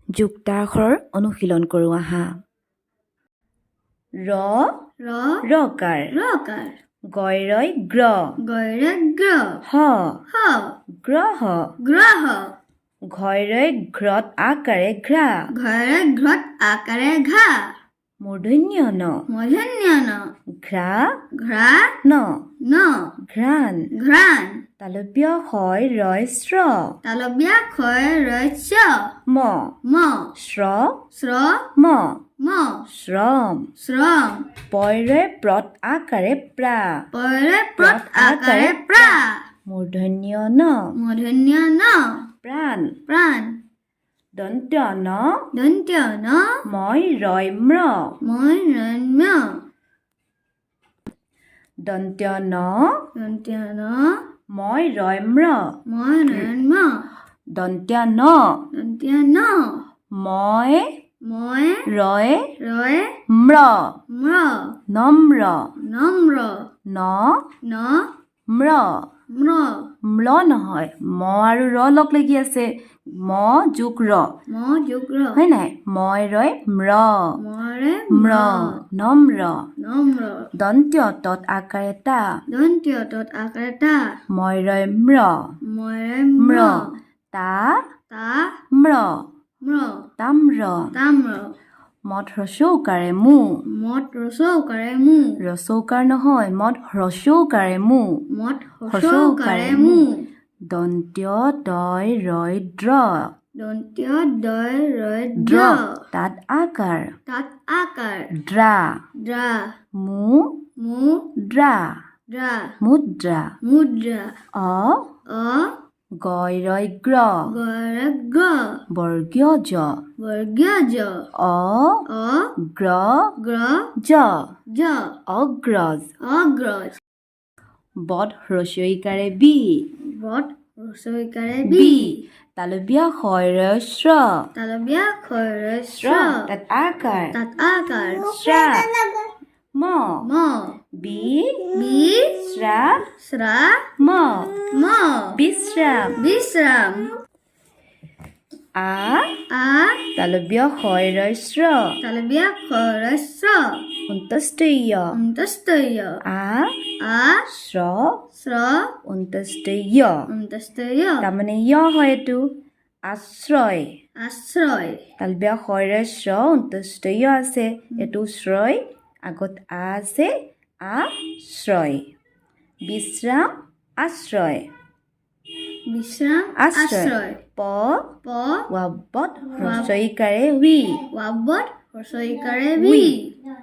যুক্তাক্ষৰৰ অনুশীলন কৰোঁ আহা। ৰ, ৰ, ৰকাৰ, ৰকাৰ, গয়ৰয় গ্ৰ, গয়ৰে গ্ৰ, হ, হ, গ্ৰহ, গ্ৰহ, ঘয়ৰয় ঘ্ৰত আকাৰে ঘ্ৰা, ঘৰে ঘ্ৰত আকাৰে ঘা, মূৰ্ধন্য ন, মূৰ্ধন্য ন, ঘ্ৰা ঘ্ৰা ন, ন, ঘ্ৰাণ, ঘ্ৰাণ, তালব্য শয় ৰয় শ্ৰ, তালব্যা ক্ষয় ৰয় চ, ম, ম, শ্ৰ, শ্ৰ, ম, ম, শ্ৰম, শ্ৰম, পয়ৰে প্ৰত আকাৰে প্ৰা, পয়ৰে প্ৰত আকাৰে প্ৰা, মূৰ্ধন্য ন, মূৰ্ধন্য ন, প্ৰাণ, প্ৰাণ, দন্ত্য ন, দন্ত্য ন, মই ৰয় ম্ৰ, মই ৰম্য, দন্ত্য ন, দন্ত্য ন, মই ৰয় ম্ৰ, মই ৰম্য, দন্ত্য ন, দন্ত্য ন, মই মই ৰয় ৰয় ম্ৰ, ম্ৰ, নম্ৰ, নম্ৰ, ন, ন, ম্ৰ, ম্ৰ, ম্ল নহয়, ম আৰু ৰ লগ লাগি আছে, ম যোগ ৰ, ম যোগ ৰ, হয় নাই? মই ৰয় ম্ৰ, মৰে ম্ৰ, নম্ৰ, নম্ৰ, দন্ত্য তৎ আকাৰে তা, দন্ত্য তৎ আকাৰে তা, মই ৰয় ম্ৰ, মৰে ম্ৰ, ম্ৰ, তা তা ম্ৰ, ম্ৰ, তাম্ৰ, তাম্ৰ, মত হ্ৰস্বৌকাৰে মু, মত হ্ৰস্বৌকাৰে মু, হ্ৰস্বৌকাৰ নহয়, মত হ্ৰস্বৌকাৰে মু, মত হ্ৰস্বৌকাৰে মু, দন্ত্য দয় ৰয় দ্ৰ, দন্ত্য দয় ৰয় দ্ৰ, দ্ৰ, তাত আকাৰ, তাত আকাৰ, দ্ৰা, দ্ৰা, মু, মু, দ্ৰা, দ্ৰা, মুদ্ৰা, মুদ্ৰা, অ, অ, গয় ৰয় গ্ৰ, গৰে গ্ৰ, বৰ্গীয় জ, বৰ্গীয় জ, অ, অ, গ্ৰ, গ্ৰ, জ, জ, অগ্ৰজ, অগ্ৰজ, বদ হ্ৰস্বইকাৰে বি, বদ হ্ৰস্বইকাৰে বি, বি, তালব্য শয় শ্ৰ, তালব্যা ক্ষয়ৰে শ্ৰ, শ্ৰ, তাত আকাৰ, তাত আকাৰ, শ্ৰা, ম, ম, বি, বি, শ্ৰা, শ্ৰা, ম, ম, বিশ্ৰাম, বিশ্ৰাম, আ, আ, তালব্য শয় শ্ৰ, তালব্যা ক্ষয়ৰে শ্ৰ, অন্তস্তয়, অন্তস্তয়, আ, আ, শ্ৰ, শ্ৰ, অন্তস্তয়, অন্তস্তয়, তাৰমানে য় হয় এইটো, আশ্ৰয়, আশ্ৰয়, তালব্য শয়ৰে শ্ৰ অন্তস্তয় আছে, এইটো শ্ৰয়, আগত আ আছে, আশ্ৰয়, বিশ্ৰাম, আশ্ৰয়, বিশ্ৰাম, আশ্ৰয়, আশ্ৰয়, প, প, ৱাবত হ্ৰস্বইকাৰে উই, ৱাবত হ্ৰস্বইকাৰে উই, বি,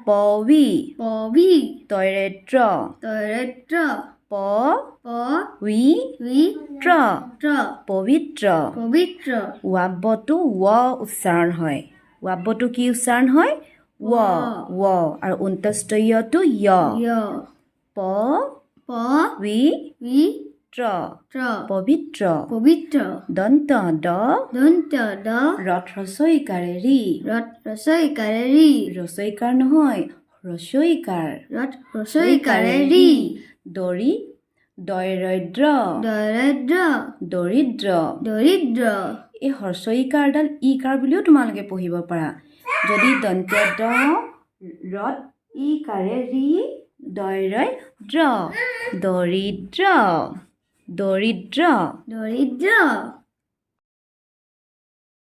পৱি, পবি, তয়ৰে ত্ৰ, তয়ৰে ত্ৰ, প, প, উই, উই, ত্ৰ, ত্ৰ, পবিত্ৰ, পবিত্ৰ, ৱাব্বটো ৱ উচ্চাৰণ হয়, ৱাব্বটো কি উচ্চাৰণ হয়? ৱ, ৱ, আৰু অন্তস্তয়টো য়, য়, প, প, উই, উই, ত্ৰ, ত্ৰ, পবিত্ৰ, পবিত্ৰ, দন্ত দ, দন্ত দ, ৰথ হ্ৰস্বইকাৰে ৰি, ৰথ হ্ৰস্বইকাৰে ৰি, হ্ৰস্বইকাৰ নহয়, হ্ৰস্বইকাৰ, ৰথ হ্ৰস্বইকাৰে ৰি, দৰি দয়ৰদ্ৰ, দৰিদ্ৰ, দৰিদ্ৰ, দৰিদ্ৰ, এই হ্ৰস্বইকাৰডাল ইকাৰ বুলিও তোমালোকে পঢ়িব পাৰা। যদি দন্ত্য দ ৰত ইকাৰে ৰি দয়ৰয় দ্ৰ, দৰিদ্ৰ, দৰিদ্ৰ, দৰিদ্ৰ।